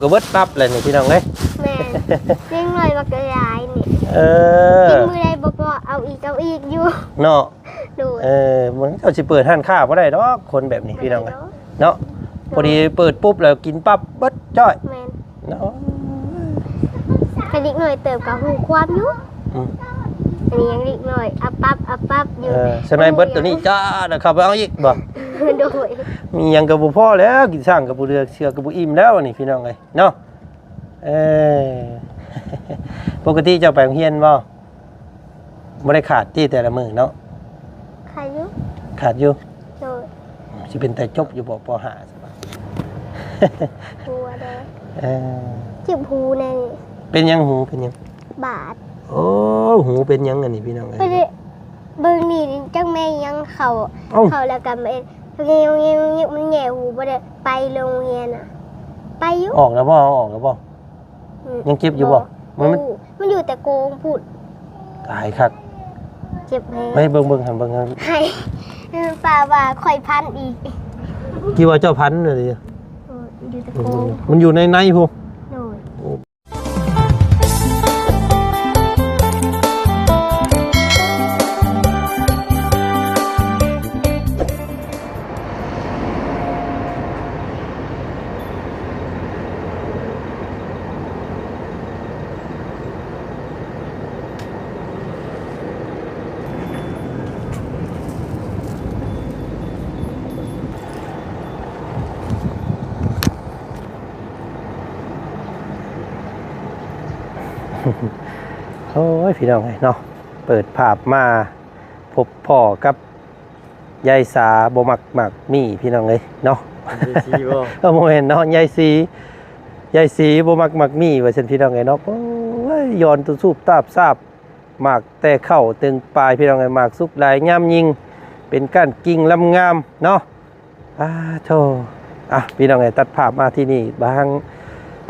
ກໍເບິດປັບແຫຼະນີ້ພີ່ນ້ອງເອີຍ. ແມ່ນ ເດັກນ້ອຍບັກຫຼາຍນີ້. ເອີ ກິນມື້ໃດບໍ່ພໍເອົາອີກ ເອົາອີກຢູ່ເນາະ. ໂດຍ. ເອີ ມັນເຈົ້າຊິເປີດຮ້ານຄ້າບໍ່ໄດ້ດອກ ຄົນແບບນີ້ພີ່ນ້ອງເອີຍ ບໍ່ໄດ້ດອກ ເນາະ. ໂດຍ. ພໍດີເປີດປຸບແລ້ວກິນປັບເບິດຈ້ອຍ. ແມ່ນ. ເນາະ ກະເດັກນ້ອຍເຕີບກະຮູ້ຄວາມຢູ່. ອືມ ອັນນີ້ຍັງເດັກນ້ອຍ ອັບປັບ ອັບປັບຢູ່. ເອີ ສ່ວນໃຫຍ່ເບິດໂຕນີ້ຈ້າ ແລ້ວເຂົ້າໄປເອົາອີກບໍ່? ໂດຍ. ມີຫຍັງກະບໍ່ພໍແລ້ວ ກິນຊ່າງກະບໍ່ເຫຼືອ ເຊື່ອກະບໍ່ອີ່ມແລ້ວ ອັນນີ້ພີ່ນ້ອງເອີຍເນາະ. ເອີ ປົກກະຕິເຈົ້າໄປໂຮງຮຽນບໍ່? ບໍ່ໄດ້ຂາດຕິແຕ່ລະມື້ເນາະ. ຂາດຢູ່ ຂາດຢູ່. ໂດຍ. ຊິເປັນຕາຈົບຢູ່ບໍ່ ປໍຫ້າ ຊິວ່າ? ບໍ່ໄດ້. ເອີ ເຈັບຫູແດ່. ເປັນຫຍັງຫູ ເປັນຫຍັງ? ບາດ. ໂອ້ ຫູເປັນຫຍັງອັນນີ້ພີ່ນ້ອງເອີຍ? ບໍ່ໄດ້ ເບິ່ງນີ້ຈັກແມ່ນຫຍັງເຂົ້າ ເຂົ້າແລ້ວກະແມ່ນ ແງວໆ ມັນແຫຍ່ຫູບໍ່ໄດ້ໄປໂຮງຮຽນນະ. ໄປຢູ່. ອອກແລ້ວບໍ່? ເອົາອອກແລ້ວບໍ່? ອືມ ຍັງເຈັບຢູ່ບໍ່? ບໍ່ ມັນ ມັນ ມັນຢູ່ແຕ່ໂກງພຸ້ນ. ຕາຍຄັກ ເຈັບແຮງ. ໄປເບິ່ງໆ ຫັ້ນເບິ່ງຫັ້ນ ໃຫ້ປ້າວ່າຂ້ອຍພັນອີກ. ຄິດວ່າເຈົ້າພັນວ່າຕິ? ເອີ ຢູ່ແຕ່ໂກງ ມັນຢູ່ໃນໃນພຸ້ນ. ໂດຍ. ໂອ້ຍ ພີ່ນ້ອງເອີຍເນາະ ເປີດພາບມາພົບພໍ້ກັບ ຍາຍສາບໍ່ມັກໝາກໝີ່ພີ່ນ້ອງເອີຍເນາະ. ຍາຍສີບໍ່? ເອີ ບໍ່ແມ່ນເນາະ ຍາຍສີ ຍາຍສີບໍ່ມັກໝາກໝີ່ວ່າຊັ້ນພີ່ນ້ອງເອີຍເນາະ. ໂອ້ຍ ຍ້ອນຕຸສູບຕາບຊາບ ໝາກແຕ່ເຄົ້າເຖິງປາຍພີ່ນ້ອງເອີຍ ໝາກສຸກຫຼາຍງາມຍິ່ງ ເປັນກ້ານກິ່ງລຳງາມເນາະ. ອາໂທ້ ອ່ະ ພີ່ນ້ອງເອີຍ ຕັດພາບມາທີ່ນີ້ ບາງ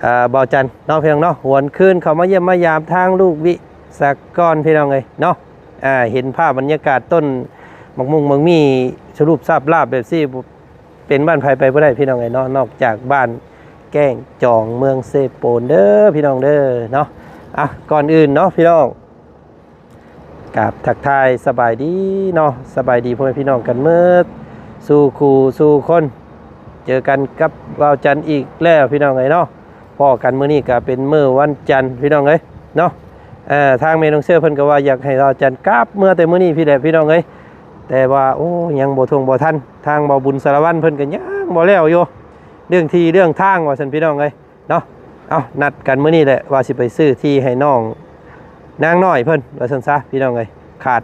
ອ່າ ບ່າວຈັນເນາະ ພີ່ນ້ອງເນາະ ຫວນຄືນເຂົ້າມາຢ້ຽມມາຢາມທາງລູກວິສາກອນ ພີ່ນ້ອງເອີຍເນາະ. ອ່າ ເຫັນພາບບັນຍາກາດຕົ້ນໝາກມຸ້ງໝາກໝີ່ສະຫຼຸບຊາບລາບແບບຊີ້ ເປັນບ້ານໃຜໄປບໍ່ໄດ້ພີ່ນ້ອງເອີຍເນາະ ນອກຈາກບ້ານແກ້ງຈອງເມືອງເຊໂປນເດີພີ່ນ້ອງເດີເນາະ. ອ່ະ ກ່ອນອື່ນເນາະພີ່ນ້ອງ ກາບທັກທາຍສະບາຍດີເນາະ ສະບາຍດີພໍ່ແມ່ພີ່ນ້ອງກັນໝົດສູ່ຄູ່ສູ່ຄົນ ເຈີກັນກັບບ່າວຈັນອີກແລ້ວພີ່ນ້ອງເອີຍເນາະ. ພໍ້ກັນມື້ນີ້ກະເປັນມື້ວັນຈັນພີ່ນ້ອງເອີຍເນາະ. ເອີ ທາງແມ່ນ້ອງເຊືອເພິ່ນກໍວ່າຢາກໃຫ້ບ່າວຈັນກັບເມືອແຕ່ມື້ນີ້ພີ້ແຫຼະພີ່ນ້ອງເອີຍ ແຕ່ວ່າ ໂອ້ ຍັງບໍ່ທົ່ງບໍ່ທັນ ທາງບ່າວບຸນສາລະວັນເພິ່ນກໍຍັງບໍ່ແລ້ວຢູ່ ເລື່ອງທີ່ເລື່ອງທາງວ່າຊັ້ນພີ່ນ້ອງເອີຍເນາະ. ເອົ້າ ນັດກັນມື້ນີ້ແຫຼະວ່າຊິໄປຊື້ທີ່ໃຫ້ນ້ອງນາງນ້ອຍເພິ່ນວ່າຊັ້ນຊະພີ່ນ້ອງເອີຍ ຂາດ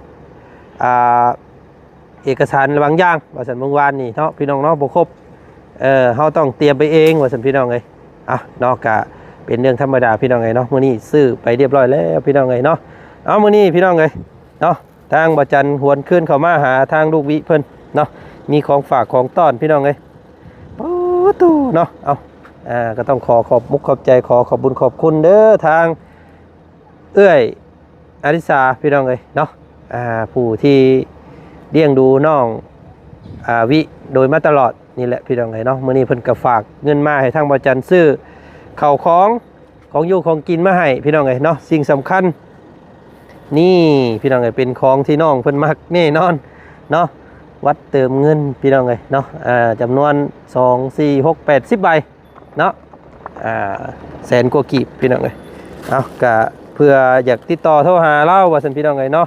ອ່າ ເອກະສານບາງຢ່າງວ່າຊັ້ນ ເມື່ອວານນີ້ເນາະພີ່ນ້ອງເນາະ ບໍ່ຄົບ ເອີ ເຮົາຕ້ອງຕຽມໄປເອງວ່າຊັ້ນພີ່ນ້ອງເອີຍ. ອ່ະເນາະ ກະເປັນເລື່ອງທຳມະດາພີ່ນ້ອງເອີຍເນາະ ມື້ນີ້ຊື້ໄປຮຽບຮ້ອຍແລ້ວພີ່ນ້ອງເອີຍເນາະ. ເອົາ ມື້ນີ້ພີ່ນ້ອງເອີຍເນາະ ທາງບ່າວຈັນຫວນຄືນເຂົ້າມາຫາທາງລູກວິເພິ່ນເນາະ ມີຂອງຝາກຂອງຕ້ອນພີ່ນ້ອງເອີຍ ໂອ້ໂຕເນາະ. ເອົາ ອ່າ ກໍຕ້ອງຂໍຂອບມຸກຂອບໃຈ ຂໍຂອບບຸນຂອບຄຸນເດີ ທາງເອື້ອຍອາລິສາພີ່ນ້ອງເອີຍເນາະ ອ່າ ຜູ້ທີ່ລ້ຽງດູນ້ອງ ອ່າ ວິໂດຍມາຕະຫຼອດນີ້ແຫຼະພີ່ນ້ອງເອີຍເນາະ. ມື້ນີ້ເພິ່ນກໍຝາກເງິນມາໃຫ້ທາງບ່າວຈັນຊື້ເຂົ້າຂອງ ຂອງຢູ່ຂອງກິນມາໃຫ້ພີ່ນ້ອງເອີຍເນາະ. ສິ່ງສຳຄັນນີ້ພີ່ນ້ອງເອີຍ ເປັນຂອງທີ່ນ້ອງເພິ່ນມັກແນ່ນອນເນາະ ບັດເຕີມເງິນພີ່ນ້ອງເອີຍເນາະ ອ່າ ຈຳນວນ ສອງ ສີ່ ຫົກ ແປດ ສິບ ໃບເນາະ ອ່າ ແສນກວ່າກີບພີ່ນ້ອງເອີຍ. ເອົາ ກະເພື່ອຢາກຕິດຕໍ່ໂທຫາລາວວ່າຊັ້ນພີ່ນ້ອງເອີຍເນາະ.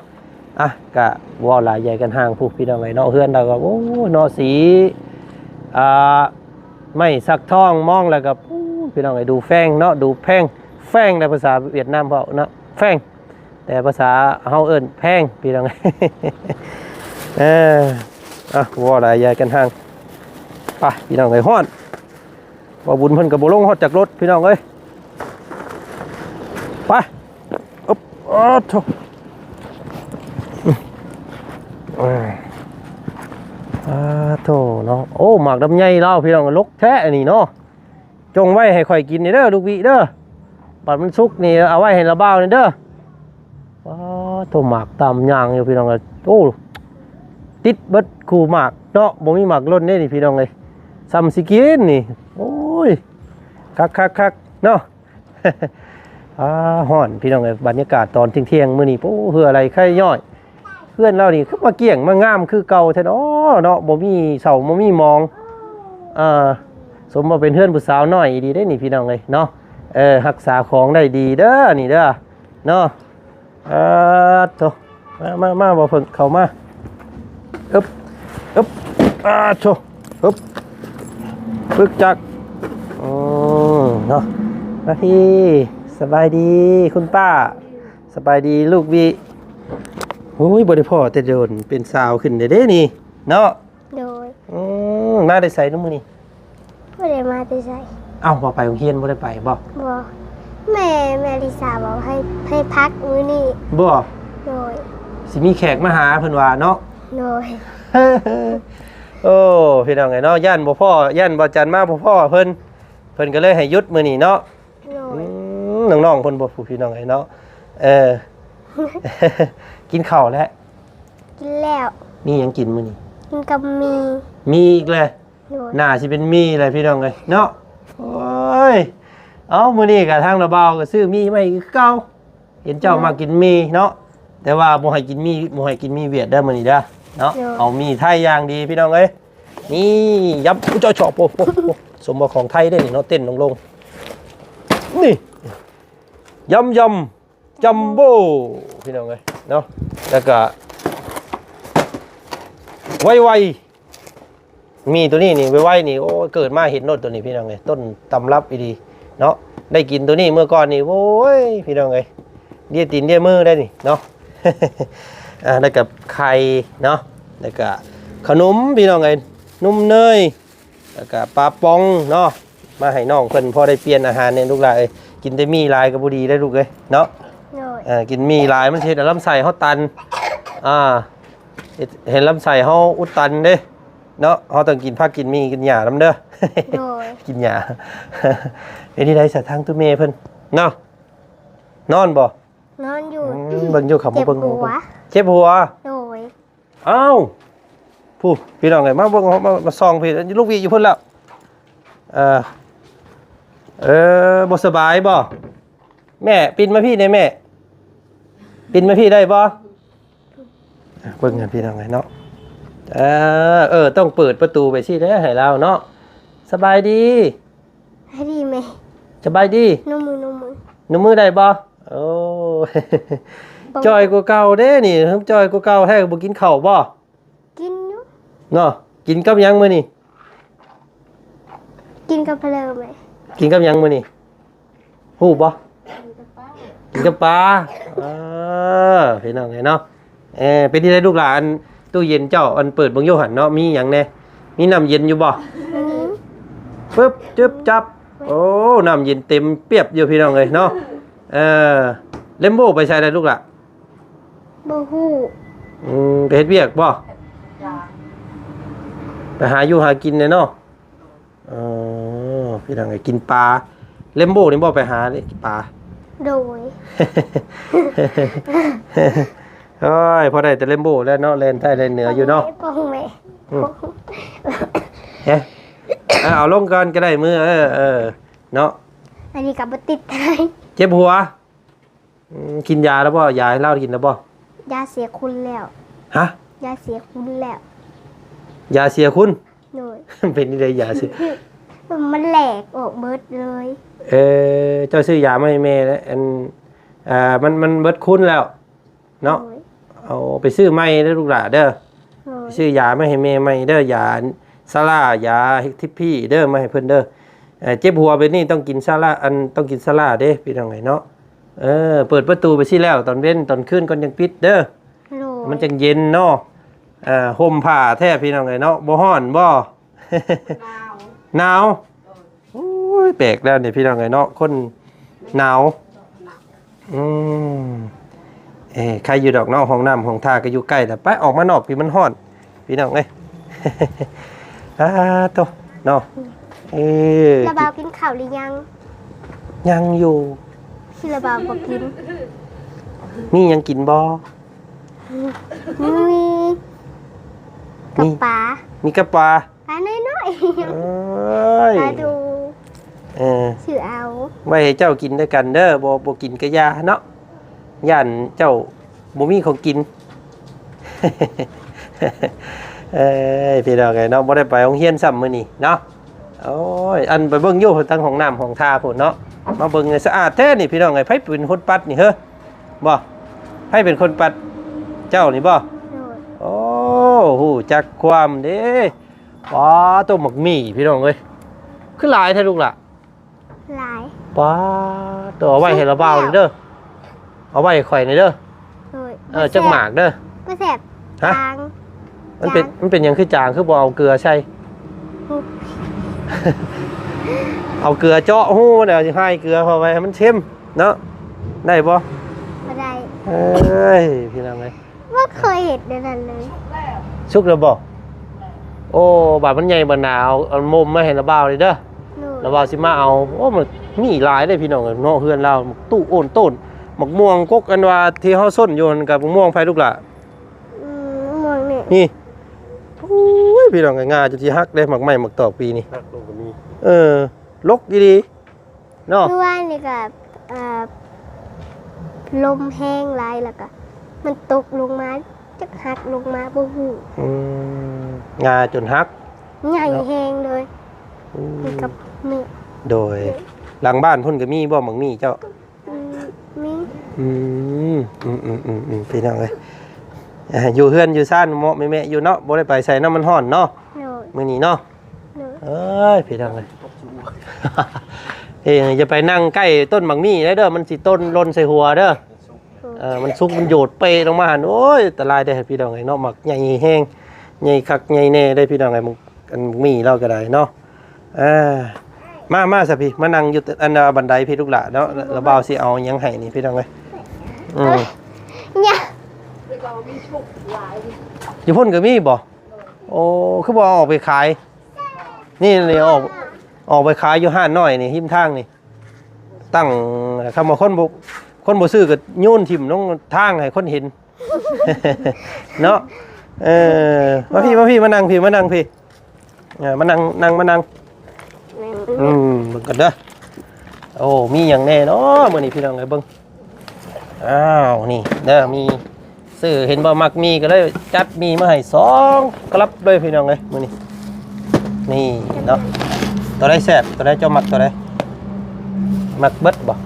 ອ່ະ ກະເວົ້າຫຼາຍໃຫຍ່ກັນຫ່າງພຸ້ນພີ່ນ້ອງເອີຍເນາະ ເຮືອນລາວກໍ ໂອ້ ເນາະ ສີ ອ່າ ໄມ້ສັກທອງ ມອງແລ້ວກໍ ໂອ້ ພີ່ນ້ອງເອີຍ ດູແຟງເນາະ ດູແພງ ແຟງໃນພາສາຫວຽດນາມເວົ້າເນາະ ແຟງ ແຕ່ພາສາເຮົາເອີ້ນແພງພີ່ນ້ອງເອີຍ. ເອີ ອ່ະ ເວົ້າຫຼາຍໃຫຍ່ກັນຫ່າງ ໄປພີ່ນ້ອງເອີຍ ຮ້ອນ ບ່າວບຸນເພິ່ນກໍບໍ່ລົງຮອດຈາກລົດພີ່ນ້ອງເອີຍ ໄປ ອຶບ ໂອ້ໂທ້ ອາໂທ້ເນາະ. ໂອ້ ໝາກລຳໄຍລາວພີ່ນ້ອງ ລົກແທ້ອັນນີ້ເນາະ ຈົ່ງໄວ້ໃຫ້ຂ້ອຍກິນແດ່ເດີລູກວິເດີ ບັດມັນສຸກນີ້ເອົາໄວ້ໃຫ້ລາວບ່າວແດ່ເດີ. ປາໂທ້ ໝາກຕາມຍ່າງຢູ່ພີ່ນ້ອງເອີຍ ໂອ້ ຕິດເບິດຄູ່ໝາກເນາະ ບໍ່ມີໝາກຫຼົ່ນເດ້ນີ້ພີ່ນ້ອງເອີຍ ສ່ຳຊິກິນນີ້ ໂອ້ຍ ຄັກໆໆ. ເນາະ ອ່າ ຮ້ອນພີ່ນ້ອງເອີຍ. ບັນຍາກາດຕອນທ່ຽງໆມື້ນີ້ ໂອ້ ເຫື່ອໄຫຼໄຄຍ້ອຍ. ເຮືອນລາວນີ້ຄືມາກ້ຽງມາງາມຄືເກົ່າແທ້ເນາະ ເນາະ ບໍ່ມີເຊົາບໍ່ມີໝອງ. ອ່າ ສົມວ່າເປັນເຮືອນຜູ້ສາວນ້ອຍອີ່ຫຼີເດ້ນີ້ ພີ່ນ້ອງເອີຍເນາະ. ເອີ ຮັກສາຂອງໄດ້ດີເດີນີ້ເດີເນາະ. ອ່າ ໂທ້ ມາ ມາ ມາ ບໍ່ເພິ່ງ ເຂົ້າມາ. ອຶບ ອຶບ ອ່າ ໂທ້ ອຶບ ປຶກຈັກ ອືມ ເນາະ. ມາພີ້ ສະບາຍດີຄຸນປ້າ ສະບາຍດີລູກວິ. ໂອ້ຍ ບໍ່ໄດ້ພໍ້ແຕ່ດົນ ເປັນສາວຂຶ້ນແທ້ເດ້ນີ້ເນາະ. ໂດຍ ອືມ ມາແຕ່ໃສເນາະມື້ນີ້? ບໍ່ໄດ້ມາແຕ່ໃສ. ເອົ້າ ບໍ່ໄປໂຮງຮຽນ ບໍ່ໄດ້ໄປບໍ່? ບໍ່ ແມ່ ແມ່ລິສາບອກໃຫ້ ໃຫ້ພັກມື້ນີ້. ບໍ່? ໂດຍ ຊິມີແຂກມາຫາເພິ່ນວ່າເນາະ. ໂດຍ ໂອ້ ພີ່ນ້ອງເອີຍເນາະ ຢ້ານບໍ່ພໍ້ ຢ້ານບໍ່ຈັນມາບໍ່ພໍ້ເພິ່ນ ເພິ່ນກໍເລີຍໃຫ້ຢຸດມື້ນີ້ເນາະ. ໂດຍ ອືມ ນ້ອງໆເພິ່ນບໍ່ ຜູ້ ພີ່ນ້ອງເອີຍເນາະ. ເອີ ກິນເຂົ້າແລ້ວ? ກິນແລ້ວ. ມີຫຍັງກິນມື້ນີ້? ກິນກັບໝີ່. ໝີ່ອີກແລ້ວ? ໂດຍ ໜ້າຊິເປັນໝີ່ແຫຼະພີ່ນ້ອງເອີຍເນາະ. ໂອ້ຍ ເອົ້າ ມື້ນີ້ກະທາງລະບ່າວກະຊື້ໝີ່ໃໝ່ຄືເກົ່າ. ເຫັນເຈົ້າ ໂດຍ ມັກກິນໝີ່ເນາະ ແຕ່ວ່າບໍ່ໃຫ້ກິນໝີ່ ບໍ່ໃຫ້ກິນໝີ່ຫວຽດເດີມື້ນີ້ເດີເນາະ. ໂດຍ ເອົາໝີ່ໄທຢ່າງດີພີ່ນ້ອງເອີຍ. ນີ້ ຢຳ ອຸ້ຍ ເຈົ້າ ໂອ້ ໂອ້ ສົມວ່າຂອງໄທເດ້ນີ້ເນາະ ເຕັ້ນລົງໆ ນີ້ ຢຳ ຢຳ ຈັມໂບ້ ພີ່ນ້ອງເອີຍເນາະ. ແລ້ວກະ ໄວໆ ໝີ່ໂຕນີ້ນີ້ ໄວໆນີ້ ໂອ້ຍ ເກີດມາເຫັນໂລດໂຕນີ້ ພີ່ນ້ອງເອີຍ ຕົ້ນຕຳລັບອີ່ຫຼີເນາະ. ໄດ້ກິນໂຕນີ້ເມື່ອກ່ອນນີ້ ໂອ້ຍ ພີ່ນ້ອງເອີຍ ເລຍຕີນເລຍມືໄດ້ນີ້ເນາະ. ອ່າ ແລ້ວກະໄຂ່ເນາະ ແລ້ວກະຂະໜົມ ພີ່ນ້ອງເອີຍ ນົມເນີຍ ແລ້ວກະປາປ໋ອງເນາະ ມາໃຫ້ນ້ອງເພິ່ນພໍໄດ້ປ່ຽນອາຫານແດ່ລູກຫຼານເອີຍ. ກິນແຕ່ໝີ່ຫຼາຍກໍບໍ່ດີເດ້ລູກເອີຍເນາະ. ໂດຍ ເອີ ກິນໝີ່ຫຼາຍມັນຊິເຮັດໃຫ້ລຳໄສ້ເຮົາຕັນ ອ່າ ເຮັດໃຫ້ລຳໄສ້ເຮົາອຸດຕັນເດ້ເນາະ. ເຮົາຕ້ອງກິນຜັກກິນໝີ່ກິນຫຍ້ານຳເດີ. ໂດຍ ກິນຫຍ້າ. ເປັນຈັ່ງໃດສະ ທາງຕູ້ແມ່ເພິ່ນເນາະ ນອນບໍ່? ນອນຢູ່. ອືມ ເບິ່ງຢູ່ ເຂົ້າມາເບິ່ງ ເຈັບຫົວ ເຈັບຫົວ. ໂດຍ ອ້າວ ຜູ້ ພີ່ນ້ອງເອີຍ ມາເບິ່ງ ມາ ມາສ່ອງພີ້ ລູກວິຢູ່ພຸ້ນແລ້ວ. ເອີ ເອີ ບໍ່ສະບາຍບໍ່? ແມ່ ປິ່ນມາພີ້ແດ່ແມ່ ປິ່ນມາພີ້ໄດ້ບໍ່? ເບິ່ງກັນພີ່ນ້ອງເອີຍເນາະ. ເອີ ເອີ ຕ້ອງເປີດປະຕູໄປຊີ້ເດ້ໃຫ້ລາວເນາະ. ສະບາຍດີ ສະບາຍດີແມ່ ສະບາຍດີ. ນົມມື ນົມມື ນົມມືໄດ້ບໍ່? ໂອ້ ຈ່ອຍກວ່າເກົ່າເດ້ນີ້ ຈ່ອຍກວ່າເກົ່າແທ້. ບໍ່ກິນເຂົ້າບໍ່? ກິນຢູ່ເນາະ. ກິນກັບຫຍັງມື້ນີ້? ກິນກັບເພາະແມ່. ກິນກັບຫຍັງມື້ນີ້? ຮູ້ບໍ່? ກິນກັບປາ. ເອີ ພີ່ນ້ອງເອີຍເນາະ. ເອີ ເປັນຈັ່ງໃດລູກຫຼານ? ຕູ້ເຢັນເຈົ້າ ອັນ ເປີດເບິ່ງຢູ່ຫັ້ນເນາະ ມີຫຍັງແດ່? ມີນ້ຳເຢັນຢູ່ບໍ່? ອືມ ປຶບ ຈຶບ ຈັບ. ໂອ້ ນ້ຳເຢັນເຕັມປຽບຢູ່ ພີ່ນ້ອງເອີຍເນາະ. ເອີ ເລັມໂບ້ໄປໃສລະລູກຫຼາ? ບໍ່ຮູ້. ອືມ ໄປເຮັດວຽກບໍ່? ໄປຫາຢູ່ຫາກິນແດ່ເນາະ. ອໍ ພີ່ນ້ອງເອີຍ ກິນປາ. ເລັມໂບ້ນີ້ບໍ່ໄປຫາເດ້ປາ? ໂດຍ ໂອ້ຍ ພໍໄດ້ແຕ່ເລັມໂບ້ແລ້ວເນາະ ແລ່ນໃຕ້ແລ່ນເໜືອຢູ່ເນາະ. ປອງແມ່ ອືມ ເອີ ເອົາລົງກ່ອນກໍໄດ້ມື ເອີ ເອີ ເນາະ. ອັນນີ້ກໍບໍ່ຕິດໄດ້ ເຈັບຫົວ. ອືມ ກິນຢາແລ້ວບໍ່? ຢາໃຫ້ລາວກິນແລ້ວບໍ່? ຢາເສຍຄຸນແລ້ວ. ຮະ? ຢາເສຍຄຸນແລ້ວ. ຢາເສຍຄຸນ? ໂດຍ ເປັນຈັ່ງໃດຢາເສຍ? ມັນແຫຼກອອກເບິດເລີຍ. ເອີ ເຈົ້າຊື້ຢາມາໃຫ້ແມ່ແລ້ວ ອັນ ອ່າ ມັນ ມັນເບິດຄຸນແລ້ວເນາະ. ໂດຍ ເອົາໄປຊື້ໃໝ່ເດີລູກຫຼ້າເດີ. ໂດຍ ໄປຊື້ຢາມາໃຫ້ແມ່ໃໝ່ເດີ ຢາຊາລາ ຢາທິບພີເດີ ມາໃຫ້ເພິ່ນເດີ. ເອີ ເຈັບຫົວແບບນີ້ຕ້ອງກິນຊາລາ ອັນ ຕ້ອງກິນຊາລາເດ້ ພີ່ນ້ອງເອີຍເນາະ. ເອີ ເປີດປະຕູໄປຊີ້ແລ້ວ ຕອນເວັນ ຕອນຄືນກ່ອນຈັ່ງປິດເດີ. ໂດຍ ມັນຈັ່ງເຢັນເນາະ. ເອີ ຫົ່ມຜ້າແທ້ພີ່ນ້ອງເອີຍເນາະ. ບໍ່ຮ້ອນບໍ່? ໜາວ ໜາວ. ໂອ້ຍ ແປກແລ້ວນີ້ພີ່ນ້ອງເອີຍເນາະ ຄົນໜາວ. ອືມ ເອີ ໃຄຢູ່ດອກເນາະ ຫ້ອງນ້ຳຫ້ອງທ່າກໍຢູ່ໃກ້ ແຕ່ໄປອອກມານອກພີ້ມັນຮ້ອນ ພີ່ນ້ອງເອີຍ. ອາໂຕເນາະ. ເອີ ລະບ່າວກິນເຂົ້າຫຼືຍັງ? ຍັງຢູ່. ລະບ່າວບໍ່ກິນ. ມີຫຍັງກິນບໍ່? ມີ ມີ ມີ ກັບປາ. ມີກັບປາ? ປານ້ອຍໆ. ໂອ້ຍ ປາດູ. ເອີ ຊື້ເອົາ ໄວ້ໃຫ້ເຈົ້າກິນນຳກັນເດີ ບໍ່ ບໍ່ກິນກະຢ່າເນາະ ຢ້ານເຈົ້າບໍ່ມີຂອງກິນ. ເອີຍ ພີ່ນ້ອງເອີຍເນາະ ບໍ່ໄດ້ໄປໂຮງຮຽນຊ້ຳມື້ນີ້ເນາະ. ໂອ້ຍ ອັນໄປເບິ່ງຢູ່ທາງຫ້ອງນ້ຳຫ້ອງທ່າພຸ້ນເນາະ ມາເບິ່ງສະອາດແທ້ນີ້ ພີ່ນ້ອງເອີຍ. ໃຜເປັນຄົນປັດນີ້ເຮີ ບໍ່? ໃຜເປັນຄົນປັດ ເຈົ້ານີ້ບໍ່? ໂດຍ ໂອ້ ຮູ້ຈັກຄວາມເດ້. ປາໂຕ ໝາກໝີ່ ພີ່ນ້ອງເອີຍ ຄືຫຼາຍແທ້ລູກຫຼະ? ຫຼາຍ ປາໂຕ ເອົາໄວ້ໃຫ້ລາວບ່າວນີ້ເດີ ເອົາໄວ້ໃຫ້ຂ້ອຍນີ້ເດີ. ໂດຍ ເອີ ບໍ່ແຊບ ຈັກໝາກເດີ ບໍ່ແຊບ ຮະ? ຈາງ ມັນເປັນ ຈາງ ມັນເປັນຫຍັງຄືຈາງ ຄືບໍ່ເອົາເກືອໃສ່? ຫຸ ເອົາເກືອເຈາະຮູມັນ ເອົາຊິຫາຍເກືອເຂົ້າໄປໃຫ້ມັນເຄັມເນາະ ໄດ້ບໍ່? ບໍ່ໄດ້ ເອີຍ ພີ່ນ້ອງເອີຍ ບໍ່ເຄີຍເຮັດແນວນັ້ນເລີຍ. ສຸກແລ້ວບໍ່? ໂອ້ ບາດມັນໃຫຍ່ບາດໜາ ເອົາ ເອົາມົມມາໃຫ້ລາວບ່າວນີ້ເດີ ໂດຍ ລາວບ່າວຊິມາເອົາ. ໂອ້ ມັນມີຫຼາຍເດ້ພີ່ນ້ອງເອີຍເນາະ ເຮືອນລາວ ໝາກຕູ້ໂອນໂຕນ ໝາກມ່ວງກົກ ອັນວ່າທີ່ເຮົາຊົນຢູ່ຫັ້ນ ກະໝາກມ່ວງໃຜລູກຫຼ້າ? ອືມ ໝາກມ່ວງນີ້ ນີ້ ໂອ້ຍ ພີ່ນ້ອງເອີຍ ງ່າຈົນຊິຫັກເດ້ ໝາກໄມ້ໝາກຕອກປີນີ້ ຫັກລົງກໍມີ ເອີ ລົກອີ່ຫຼີ ເນາະ ມື້ວານນີ້ກໍ ເອີ ລົມແຮງຫຼາຍ ແລ້ວກໍມັນຕົກລົງມາ ຈັກຫັກລົງມາບໍ່ຮູ້. ອືມ ງ່າຈົນຫັກ ໃຫຍ່ແຮງເລີຍ ອືມ ມັນກັບເມກ ໂດຍ ຫຼັງບ້ານພຸ້ນກໍມີບໍ່ໝາກໝີ່ເຈົ້າ? ອືມ ມີ ອືມ ອືມໆໆໆ ພີ່ນ້ອງເອີຍ ເອີ ຢູ່ເຮືອນຢູ່ຊານເມາະແມະໆຢູ່ເນາະ ບໍ່ໄດ້ໄປໃສເນາະ ມັນຮ້ອນເນາະ ໂດຍ ມື້ນີ້ເນາະ. ເອີຍ ພີ່ນ້ອງເອີຍ ເອີຍ ຢ່າໄປນັ່ງໃກ້ຕົ້ນໝາກໝີ່ເດີ ມັນຊິຕົ້ນຫຼົ່ນໃສ່ຫົວເດີ ເອີ ມັນສຸກມັນໂຍດເປລົງມາຫັ້ນ ໂອ້ຍ ອັນຕະລາຍເດ້ພີ່ນ້ອງເອີຍເນາະ ໝາກໃຫຍ່ແຮງ ໃຫຍ່ຄັກໃຫຍ່ແນ່ເດ້ພີ່ນ້ອງເອີຍ ໝາກ ອັນໝາກໝີ່ລາວກໍໄດ້ເນາະ ເອີ ມາ ມາຊະພີ່ ມານັ່ງຢູ່ອັນບັນໄດພີ່ລູກຫຼ້າເນາະ ລາວບ່າວຊິເອົາຫຍັງໃຫ້ນີ້ພີ່ນ້ອງເອີຍ ອືມ ເອີຍ ຢູ່ພຸ້ນກໍມີບໍ່? ໂອ້ ຄືບໍ່ເອົາອອກໄປຂາຍ? ນີ້ ນີ້ອອກ ອອກໄປຂາຍຢູ່ຮ້ານນ້ອຍນີ້ ຮິມທາງນີ້ ຕັ້ງ ຄັນວ່າຄົນບໍ່ ຄົນບໍ່ຊື້ກໍໂຍນຖິ້ມລົງທາງໃຫ້ຄົນເຫັນ ເນາະ ເອີ ມາພີ່ ມາພີ່ ມານັ່ງພີ່ ມານັ່ງພີ່ ເອີ ມານັ່ງ ນັ່ງ ມານັ່ງ ອືມ ເບິ່ງກັນເດີ ໂອ້ ມີຫຍັງແດ່ເນາະ ມື້ນີ້ພີ່ນ້ອງເອີຍ ເບິ່ງ ອ້າວ ນີ້ເດີ ມີ ຊື້ ເຫັນບໍ່ມັກໝີ່ກໍເລີຍຈັດໝີ່ມາໃຫ້ສອງກະລັບເລີຍພີ່ນ້ອງເອີຍ ມື້ນີ້ ນີ້ເນາະ ຕົວໃດແຊບ ຕົວໃດເຈົ້າມັກຕົວໃດ ມັກເບິດບໍ່?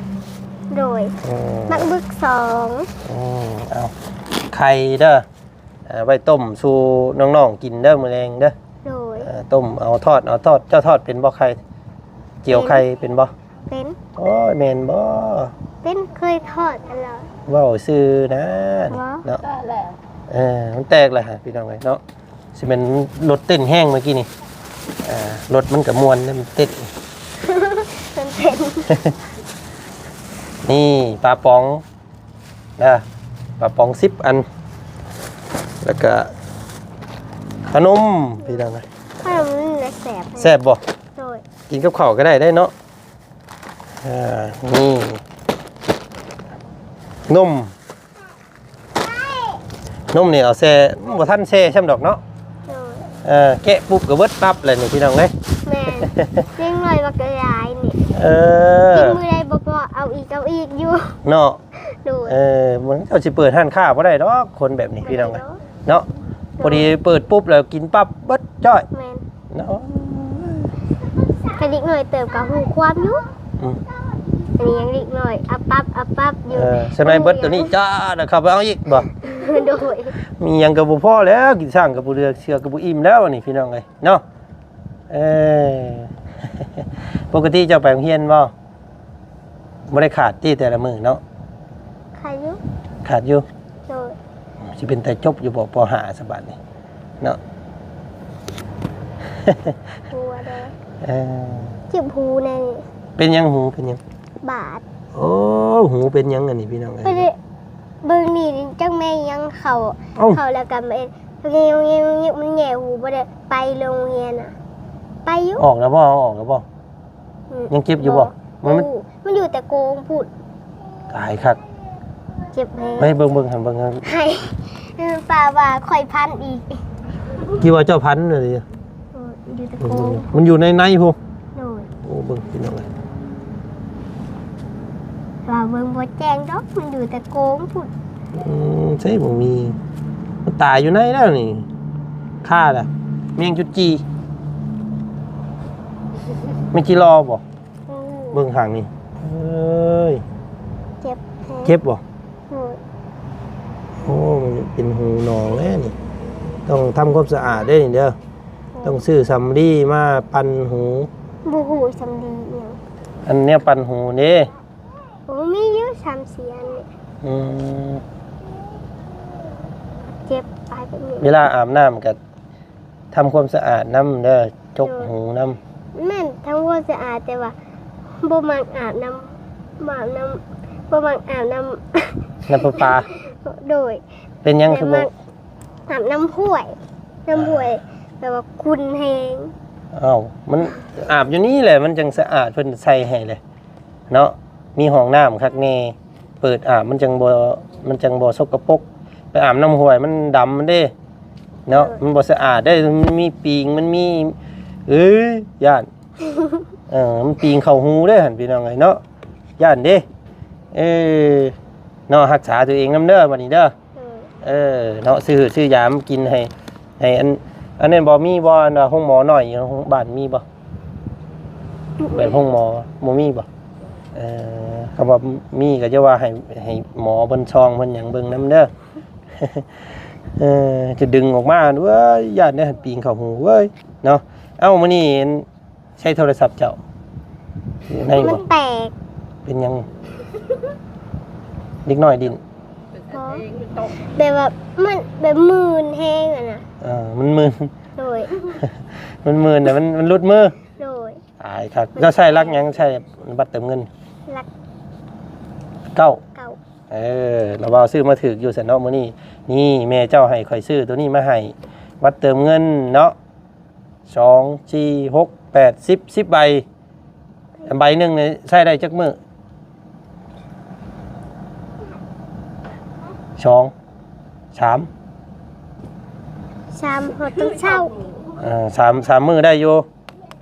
ໂດຍ ອືມ ມັກເບິດສອງ ອືມ ເອົາ ໄຂ່ເດີ ເອົາໄວ້ຕົ້ມສູ່ນ້ອງໆກິນເດີ ມື້ແລງເດີ ໂດຍ ເອົາ ຕົ້ມ ເອົາທອດ ເອົາທອດ ເຈົ້າທອດເປັນບໍ່ໄຂ່? ຈຽວໄຂ່ເປັນບໍ່? ເປັນ ໂອ້ຍ ແມ່ນບໍ່? ເປັນ ເຄີຍທອດຫັ້ນລະ ເວົ້າຊື່ນະ ບໍ່ ເນາະ ແຕກແລ້ວ ເອີ ມັນແຕກແລ້ວຫະ ພີ່ນ້ອງເອີຍເນາະ ຊິແມ່ນລົດເຕັ້ນແຮງເມື່ອກີ້ນີ້ ເອີ ລົດມັນກະມ່ວນເດ້ ມັນເຕັ້ນ ມັນເຕັ້ນ ນີ້ປາປອງ ເດີ ປາປອງສິບອັນ ແລ້ວກະຂະໜົມ ພີ່ນ້ອງເອີຍ ຂະໜົມນີ້ແຫຼະແຊບ ແຊບບໍ່? ໂດຍ ກິນກັບເຂົ້າກໍໄດ້ເດ້ເນາະ ເອີ ນີ້ ນົມ ນົມນີ້ເອົາແຊ່ ບໍ່ທັນແຊ່ຊ້ຳດອກເນາະ ໂດຍ ເອີ ແກະປຸບກໍເບິດປັບແຫຼະນີ້ ພີ່ນ້ອງເອີຍ ແມ່ນ ເດັກນ້ອຍບັກຫຼາຍນີ້ ເອີ ກິນມື້ໃດບໍ່ພໍເອົາອີກ ເອົາອີກຢູ່ເນາະ ໂດຍ ເອີ ມັນເຈົ້າຊິເປີດຮ້ານຄ້າບໍ່ໄດ້ດອກ ຄົນແບບນີ້ ບໍ່ໄດ້ ພີ່ນ້ອງເອີຍ ເນາະ ໂດຍ ພໍດີເປີດປຸບແລ້ວກິນປັບເບິດຈ້ອຍ ແມ່ນ ເນາະ ຄັນເດັກນ້ອຍເຕີບກໍຮູ້ຄວາມຢູ່ ອືມ ອັນນີ້ຍັງເດັກນ້ອຍ ອັບປັບ ອັບປັບຢູ່ ເອີ ສ່ວນໃຫຍ່ເບິດໂຕນີ້ຈ້າ ແລ້ວເຂົ້າໄປເອົາອີກບໍ່? ໂດຍ ມີຫຍັງກໍບໍ່ພໍແລ້ວ ກິນຊ້າງກໍບໍ່ເຫຼືອ ເສື້ອກໍບໍ່ອີ່ມແລ້ວ ອັນນີ້ ພີ່ນ້ອງເອີຍ ເນາະ ເອີ ປົກກະຕິເຈົ້າໄປໂຮງຮຽນບໍ່? ບໍ່ໄດ້ຂາດຕິແຕ່ລະມື້ເນາະ? ຂາດຢູ່ ຂາດຢູ່ ໂດຍ ຊິເປັນຕາຈົບຢູ່ບໍ່ ປໍຫ້າ ສະບາດນີ້ເນາະ? ຫົວແດງ ເອີ ເຈັບຫູແດ່ ເປັນຫຍັງຫູ ເປັນຫຍັງ? ບາດ ໂອ້ ຫູເປັນຫຍັງອັນນີ້ ພີ່ນ້ອງເອີຍ ເບິ່ງນີ້ ຈັກແມ່ນຫຍັງເຂົ້າ ເຂົ້າແລ້ວກໍແມ່ນ ມັນແຫງຫູ ບໍ່ໄດ້ໄປໂຮງຮຽນນະ ໄປຢູ່ ອອກແລ້ວບໍ່? ເອົາອອກແລ້ວບໍ່? ອືມ ຍັງເຈັບຢູ່ບໍ່? ບໍ່ ມັນ ມັນຢູ່ແຕ່ໂກງພຸ້ນ ຕາຍຄັກ ເຈັບແຮງ ໄປເບິ່ງ ເບິ່ງຫັ້ນ ເບິ່ງຫັ້ນ ໃຫ້ ເອີ ປ້າວ່າຂ້ອຍພັນອີກ ທີ່ວ່າເຈົ້າພັນນະ ເອີ ຢູ່ແຕ່ໂກງ ມັນຢູ່ໃນ ໃນພຸ້ນ ໂດຍ ໂອ້ ເບິ່ງ ພີ່ນ້ອງເອີຍ ວ່າເບິ່ງບໍ່ແຈ້ງດອກ ມັນຢູ່ແຕ່ໂກງພຸ້ນ. ອືມ ໃສບໍ່ມີ ມັນຕາຍຢູ່ໃນແລ້ວນີ້ ຄາລະ ແມງຈຸດຈີ່ ແມງຈີ່ລໍບໍ່? ອືມ ເບິ່ງຂ້າງນີ້ ເອີຍ ເຈັບແຮງ ເຈັບບໍ່? ໂດຍ ໂອ້ ມັນເປັນຮູໜອງແລ້ວນີ້ ຕ້ອງທຳຄວາມສະອາດເດ້ນີ້ເດີ. ຕ້ອງຊື້ສຳລີມາປັ່ນຫູ. ບໍ່ຮູ້ສຳລີອີ່ຫຍັງ. ອັນແນວປັ່ນຫູເດ້. ໂອ້ ມີຢູ່ສາມສີ່ອັນນີ້. ອືມ ເຈັບປາຍແບບນີ້. ເວລາອາບນ້ຳກໍທຳຄວາມສະອາດນຳເດີ ຈົກຫູນຳ. ແມ່ນ ທຳຄວາມສະອາດ ແຕ່ວ່າບໍ່ມັກອາບນ້ຳ ບໍ່ອາບນ້ຳ ບໍ່ມັກອາບນ້ຳ ນ້ຳປະປາ. ໂດຍ. ເປັນຫຍັງຄືບໍ່ ອາບນ້ຳຫ້ວຍ ນ້ຳຫ້ວຍ ແບບວ່າຂຸ່ນແຮງ. ອ້າວ ມັນອາບຢູ່ນີ້ແຫຼະ ມັນຈັ່ງສະອາດ ເພິ່ນໃສ່ໃຫ້ເລີຍເນາະ. ມີຫ້ອງນ້ຳຄັກແນ່ ເປີດອາບມັນຈັ່ງບໍ່ ມັນຈັ່ງບໍ່ສົກກະປົກ. ໄປອາບນ້ຳຫ້ວຍມັນດຳເດ້ເນາະ. ເອີ ມັນບໍ່ສະອາດເດ້ ມັນມີປີງ ມັນມີ ເອີຍ ຢ້ານ ເອີ ມັນປີງເຂົ້າຫູເດ້ຫັ້ນ ພີ່ນ້ອງເອີຍເນາະ ຢ້ານເດ້. ເອີ ເນາະ ຮັກສາຕົວເອງນຳເດີ ບັດນີ້ເດີ. ເອີ ເອີ ເນາະ ຊື້ ຊື້ຢາມາກິນໃຫ້ ໃຫ້ອັນ ອັນນັ້ນບໍ່ ມີບໍ່ ອັນວ່າໂຮງໝໍນ້ອຍຢູ່ໂຮງບ້ານມີບໍ່? ແບບໂຮງໝໍບໍ່ມີບໍ່? ເອີ ຄຳວ່າມີກໍຈະວ່າໃຫ້ ໃຫ້ໝໍເພິ່ນສ່ອງເພິ່ນຫຍັງເບິ່ງນຳເດີ. ເອີ ຈະດຶງອອກມາ ເວີ້ຍ ຢ້ານໄດ້ຫັ້ນ ປີງເຂົ້າຫູເວີ້ຍເນາະ. ເອົ້າ ມື້ນີ້ ໃຊ້ໂທລະສັບເຈົ້າຢູ່ໃນບໍ່? ມັນແຕກ. ເປັນຫຍັງ? ເດັກນ້ອຍດິ້ນ. ບໍ່ ແບບວ່າມັນແບບມື່ນແຮງຫັ້ນນະ. ເອີ ມັນມື່ນ. ໂດຍ. ມັນມື່ນນະ ມັນ ມັນຫຼຸດມື. ໂດຍ. ຕາຍຄັກ. ເຈົ້າໃຊ້ຫຼັກຫຍັງ? ໃຊ້ບັດເຕີມເງິນ. ຫຼັກເກົ້າ. ເກົ້າ. ເອີ ລະວ່າຊື້ມາຖືກຢູ່ຊັ້ນເນາະມື້ນີ້. ນີ້ແມ່ເຈົ້າໃຫ້ຂ້ອຍຊື້ໂຕນີ້ມາໃຫ້ ບັດເຕີມເງິນເນາະ. ສອງ ສີ່ ຫົກ ແປດ ສິບ ສິບໃບ. ໃບໜຶ່ງນີ້ໃຊ້ໄດ້ຈັກມື້? ສອງ ສາມ ສາມ ຮອດຕອນເຊົ້າ. ເອີ ສາມ ສາມມື້ໄດ້ຢູ່.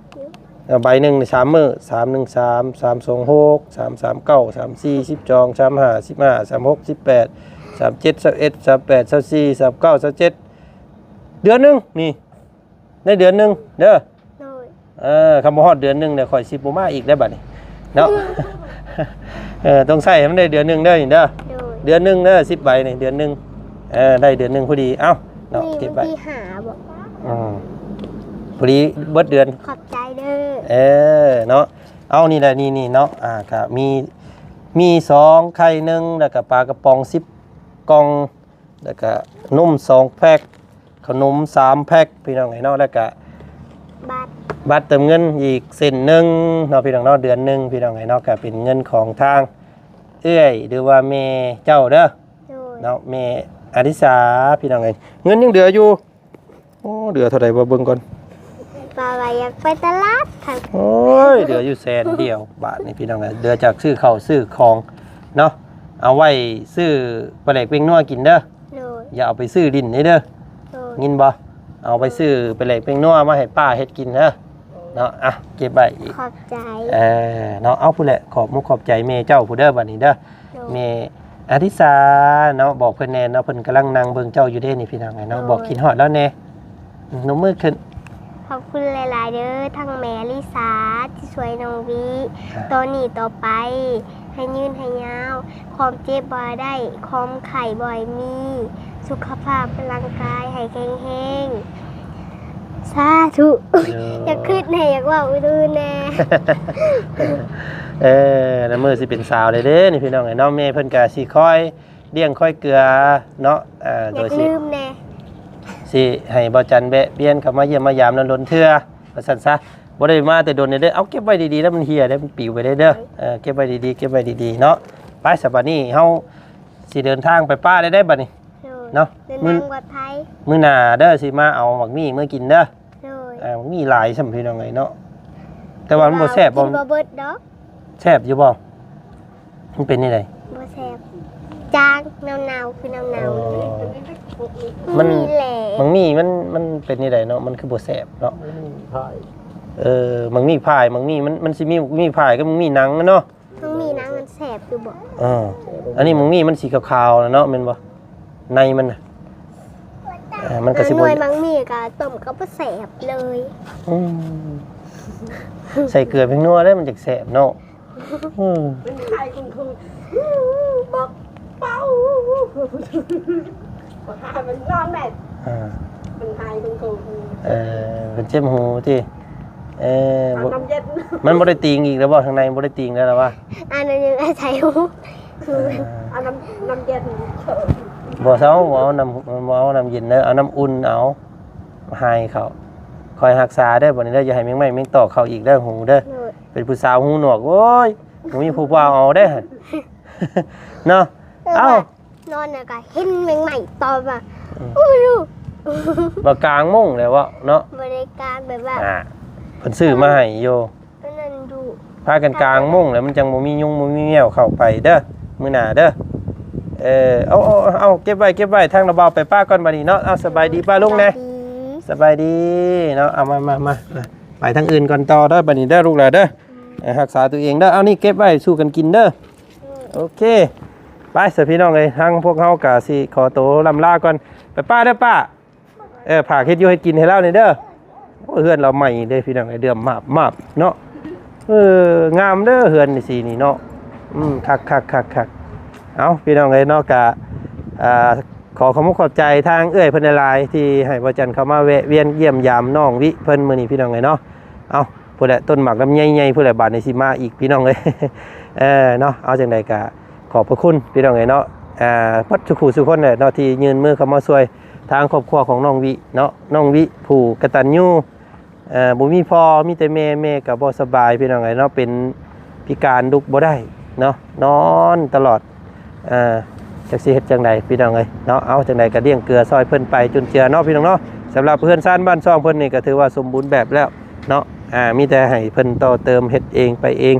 ເອີ ໃບໜຶ່ງນີ້ສາມມື້ ສາມ ໜຶ່ງ ສາມ ສາມ ສອງ ຫົກ ສາມ ສາມ ເກົ້າ ສາມ ສີ່ ສິບສອງ ສາມ ຫ້າ ສິບຫ້າ ສາມ ຫົກ ສິບແປດ ສາມ ເຈັດ ຊາວເອັດ ສາມ ແປດ ຊາວສີ່ ສາມ ເກົ້າ ຊາວເຈັດ ເດືອນໜຶ່ງນີ້ ໃນເດືອນໜຶ່ງເດີ. ໂດຍ. ເອີ ຄັນບໍ່ຮອດເດືອນໜຶ່ງເດີ ຂ້ອຍຊິບໍ່ມາອີກໄດ້ບັດນີ້ເນາະ. ເອີ ຕ້ອງໃຊ້ໃຫ້ມັນໄດ້ເດືອນໜຶ່ງເດີນີ້ເດີ. ໂດຍ. ເດືອນໜຶ່ງເດີ ສິບໃບນີ້ ເດືອນໜຶ່ງ ເອີ ໄດ້ເດືອນໜຶ່ງພໍດີ. ເອົ້າ ເນາະ ນີ້ ເກັບໄວ້ ວັນທີຫ້າບໍ? ອືມ ພໍດີເບິດເດືອນ. ຂອບໃຈເດີ. ເອີ ເນາະ ເອົາ ນີ້ແຫຼະ ນີ້ ນີ້ເນາະ ອ່າ ກະມີ ມີຊອງ ໄຂ່ໜຶ່ງ ແລ້ວກະປາກະປ໋ອງສິບກ່ອງ ແລ້ວກະນົມສອງແພັກ ຂະໜົມສາມແພັກ ພີ່ນ້ອງເອີຍເນາະ ແລ້ວກະ ບັດ ບັດເຕີມເງິນອີກເສັ້ນໜຶ່ງເນາະ ພີ່ນ້ອງເນາະ ເດືອນໜຶ່ງ ພີ່ນ້ອງເອີຍເນາະ ກະເປັນເງິນຂອງທາງເອື້ອຍ ຫຼືວ່າແມ່ເຈົ້າເດີ. ໂດຍ. ເນາະ ແມ່ອາລິສາ ພີ່ນ້ອງເອີຍ ເງິນຍັງເຫຼືອຢູ່. ໂອ້ ເຫຼືອເທົ່າໃດບໍ່ ເບິ່ງກ່ອນ. ວ່າ ວ່າຢາກໄປຕະຫຼາດ. ໂອ້ຍ ເຫຼືອຢູ່ແສນດຽວ ບາດນີ້ ພີ່ນ້ອງເອີຍ ເຫຼືອຈາກຊື້ເຂົ້າຊື້ຂອງເນາະ ເອົາໄວ້ຊື້ປາແດກແປ້ງນົວກິນເດີ. ໂດຍ. ຢ່າເອົາໄປຊື້ຫຼິ້ນເດ້ເດີ. ໂດຍ. ຍິນບໍ່? ເອົາໄປຊື້ປາແດກແປ້ງນົວມາໃຫ້ປ້າເຮັດກິນເດີເນາະ. ອ່ະ ເກັບໄວ້ອີກ. ຂອບໃຈ. ເອີ ເນາະ ເອົາ ພຸ້ນແຫຼະ ຂອບມຸກຂອບໃຈແມ່ເຈົ້າພຸ້ນເດີ ບາດນີ້ເດີ. ໂດຍ. ແມ່ອາລິສາເນາະ ບອກເພິ່ນແດ່ເນາະ ເພິ່ນກຳລັງນັ່ງເບິ່ງເຈົ້າຢູ່ເດ້ນີ້ ພີ່ນ້ອງເອີຍເນາະ. ໂດຍ. ບອກຄິດຮອດລາວແດ່ ນົບມືຂຶ້ນ. ຂອບຄຸນຫຼາຍໆເດີ ທັງແມ່ອາລິສາທີ່ຊ່ວຍນ້ອງວິ ອ່າ ຕໍ່ນີ້ຕໍ່ໄປ ໃຫ້ຍືນໃຫ້ຍາວ ຄວາມເຈັບບໍ່ໃຫ້ໄດ້ ຄວາມໄຂ້ບໍ່ໃຫ້ມີ ສຸຂະພາບຮ່າງກາຍໃຫ້ແຂງແຮງ. ສາທຸ. ເອີ ຢາກຄິດແດ່ ຢາກເວົ້າອື່ນໆແດ່. ເອີ ນະມື້ຊິເປັນສາວແລ້ວເດ້ນີ້ ພີ່ນ້ອງເອີຍເນາະ ແມ່ເພິ່ນກະຊິຄອຍລ້ຽງຄອຍເກືອເນາະ. ເອີ ຢາກລືມແດ່ ຊິໃຫ້ບ່າວຈັນແວະວຽນເຂົ້າມາຢ້ຽມມາຢາມດົນໆເທື່ອ ວ່າຊັ້ນຊະ. ບໍ່ໄດ້ມາແຕ່ດົນເດ້ ເອົາເກັບໄວ້ດີໆ ແລ້ວມັນເຫ່ຍເດ້ ມັນປິວໄປເດ້ເດີ. ເອີ ເກັບໄວ້ດີໆ ເກັບໄວ້ດີໆເນາະ. ໄປ ສະບາດນີ້ເຮົາຊິເດີນທາງໄປປ່າໄດ້ໄດ໋ບັດນີ້. ໂດຍ. ເນາະ ເດີນທາງປອດໄພ. ມື້ໜ້າເດີ ຊິມາເອົາໝາກມີ້ເມືອກິນເດີ. ໂດຍ. ອ່າ ໝາກມີ້ຫຼາຍຊ່ຳ ພີ່ນ້ອງເອີຍເນາະ ແຕ່ວ່າມັນບໍ່ແຊບບໍ່? ກິນບໍ່ເບິດດອກ. ແຊບຢູ່ບໍ່? ມັນເປັນແນວໃດ? ບໍ່ແຊບ ຈາງ ເນົ່າໆ ຄືເນົ່າໆ. ອໍ ມັນມີແຫຼະ ໝາກມີ້ມັນ ມັນເປັນແນວໃດເນາະ ມັນຄືບໍ່ແຊບເນາະ? ມັນມີພາຍ. ເອີ ໝາກມີ້ພາຍ ໝາກມີ້ມັນ ມັນຊິມີໝາກມີ້ພາຍກັບໝາກມີ້ໜັງເນາະ. ໝາກມີ້ໜັງມັນແຊບ ຢູ່ບໍ່? ເອີ ອັນນີ້ໝາກມີ້ມັນສີຂາວໆນະເນາະ ແມ່ນບໍ່? ໃນມັນນະ ເອີ ມັນກໍຊິບໍ່ ໜ່ວຍໝາກມີ້ກໍຕົ້ມກໍບໍ່ແຊບເລີຍ. ອືມ ໃສ່ເກືອແປ້ງນົວເດ້ ມັນຈັ່ງແຊບເນາະ. ອືມ ມັນຂາຍຄຸນຄູບັກເປົາ ບໍ່ຫາມັນນອນແມ່ນ ອ່າ ມັນຂາຍຄຸນຄູ ເອີ ເພິ່ນເຈັບຫູຕິ? ເອີ ບໍ່ ມັນບໍ່ໄດ້ຕີງອີກແລ້ວບໍ່? ທາງໃນບໍ່ໄດ້ຕີງແລ້ວລະວ່າ ອັນນັ້ນຍັງອາໄສຫູ ເອີ ເອົານ້ຳ ນ້ຳເຢັນ ບໍ່ເຊົາ ບໍ່ເອົານ້ຳ ບໍ່ເອົານ້ຳເຢັນເດີ ເອົານ້ຳອຸ່ນເອົາ ໃຫ້ເຂົາ ຄອຍຮັກສາເດີ ບັດນີ້ເດີ ຢ່າໃຫ້ແມງໄມ້ແມງຕອກເຂົ້າອີກເດີ ຫູເດີ ໂດຍ ເປັນຜູ້ສາວຫູໜວກ ໂອ້ຍ ບໍ່ມີຜູ້ບ່າວເອົາເດ້ ເນາະ. ເອີ ເອົ້າ ວ່ານອນນະກະເຫັນແມງໄມ້ຕອມມາ ອືມ ໂອ້ຍ ບໍ່ກາງມຸ້ງແລ້ວເນາະ ບໍ່ໄດ້ກາງ ແບບວ່າ ອ່າ ເພິ່ນຊື້ມາໃຫ້ຢູ່ ອັນນັ້ນດຸ ພາກັນກາງມຸ້ງແລ້ວ ມັນຈັ່ງບໍ່ມີຍຸງບໍ່ມີແມວເຂົ້າໄປເດີ ມື້ໜ້າເດີ. ເອີ ເອົາ ເອົາ ເອົາ ເກັບໄວ້ ເກັບໄວ້ ທາງລະບ່າວໄປປ້າກ່ອນບັດນີ້ເນາະ. ເອົາ ສະບາຍດີປ້າລຸງແດ່ ສະບາຍດີ ສະບາຍດີເນາະ. ເອົາ ມາ ມາ ມາ ໄປທາງອື່ນກ່ອນຕໍ່ເດີ ບັດນີ້ເດີ ລູກຫຼານເດີ ເອີ ຮັກສາຕົວເອງເດີ. ເອົາ ນີ້ເກັບໄວ້ສູ່ກັນກິນເດີ. ໂອເຄ ໄປຊະພີ່ນ້ອງເອີຍ ທາງພວກເຮົາກະຊິຂໍໂຕລ່ຳລາກ່ອນ. ໄປປ້າເດີປ້າ ເອີ ຝາກເຮັດຢູ່ເຮັດກິນໃຫ້ລາວແດ່ເດີ. ໂອ້ຍ ເຮືອນລາວໃໝ່ເດ້ພີ່ນ້ອງເອີຍ ເດືອມມາບໆເນາະ. ເອີ ງາມເດີເຮືອນນີ້ ສີນີ້ເນາະ. ອືມ ຄັກໆໆໆ. ເອົ້າ ພີ່ນ້ອງເອີຍເນາະ ກະ ອ່າ ຂໍຂອບມຸກຂອບໃຈທາງເອື້ອຍເພິ່ນຫຼາຍໆ ທີ່ໃຫ້ບ່າວຈັນເຂົ້າມາແວະວຽນຢ້ຽມຢາມນ້ອງວິເພິ່ນມື້ນີ້ ພີ່ນ້ອງເອີຍເນາະ. ເອົ້າ ພຸ້ນແຫຼະ ຕົ້ນໝາກລຳໄຍໃຫຍ່ພຸ້ນແຫຼະ ບາດນີ້ຊິມາອີກ ພີ່ນ້ອງເອີຍ. ເອີ ເນາະ ເອົາ ຈັ່ງໃດກະຂອບພະຄຸນ ພີ່ນ້ອງເອີຍເນາະ ເບິດສູ່ຄູ່ສູ່ຄົນແຫຼະເນາະ ທີ່ຍື່ນມືເຂົ້າມາຊ່ວຍທາງຄອບຄົວຂອງນ້ອງວິເນາະ. ນ້ອງວິຜູ້ກະຕັນຍູ ເອີ ບໍ່ມີພໍ່ ມີແຕ່ແມ່ ແມ່ກໍບໍ່ສະບາຍ ພີ່ນ້ອງເອີຍເນາະ ເປັນພິການ ລຸກບໍ່ໄດ້ເນາະ ນອນຕະຫຼອດ. ເອີ ຈັກຊິເຮັດຈັ່ງໃດ ພີ່ນ້ອງເອີຍເນາະ. ເອົາ ຈັ່ງໃດກໍລ້ຽງເກືອຊ່ອຍເພິ່ນໄປຈຸນເຈືອເນາະ ພີ່ນ້ອງເນາະ. ສຳລັບເຮືອນຊານບ້ານຊ່ອງເພິ່ນນີ້ ກໍຖືວ່າສົມບູນແບບແລ້ວເນາະ. ອ່າ ມີແຕ່ໃຫ້ເພິ່ນຕໍ່ເຕີມເຮັດເອງໄປເອງ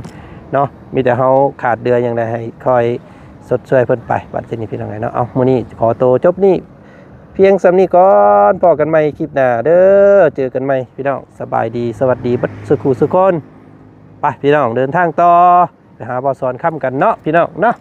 ເນາະ. ມີແຕ່ເຮົາຂາດເດືອຫຍັງໃດ ໃຫ້ຄອຍຊົດຊ່ວຍເພິ່ນໄປ. ບັດທີນີ້ ພີ່ນ້ອງເອີຍເນາະ ເອົາ ມື້ນີ້ຂໍໂຕຈົບນີ້ພຽງສ່ຳນີ້ກ່ອນ. ພໍ້ກັນໃໝ່ຄລິບໜ້າເດີ ເຈີກັນໃໝ່ ພີ່ນ້ອງ. ສະບາຍດີ ສະຫວັດດີເບິດສູ່ຄູ່ສູ່ຄົນ. ໄປ ພີ່ນ້ອງ ເດີນທາງຕໍ່ ໄປຫາບ່າວສອນຄຳກັນເນາະ ພີ່ນ້ອງເນາະ.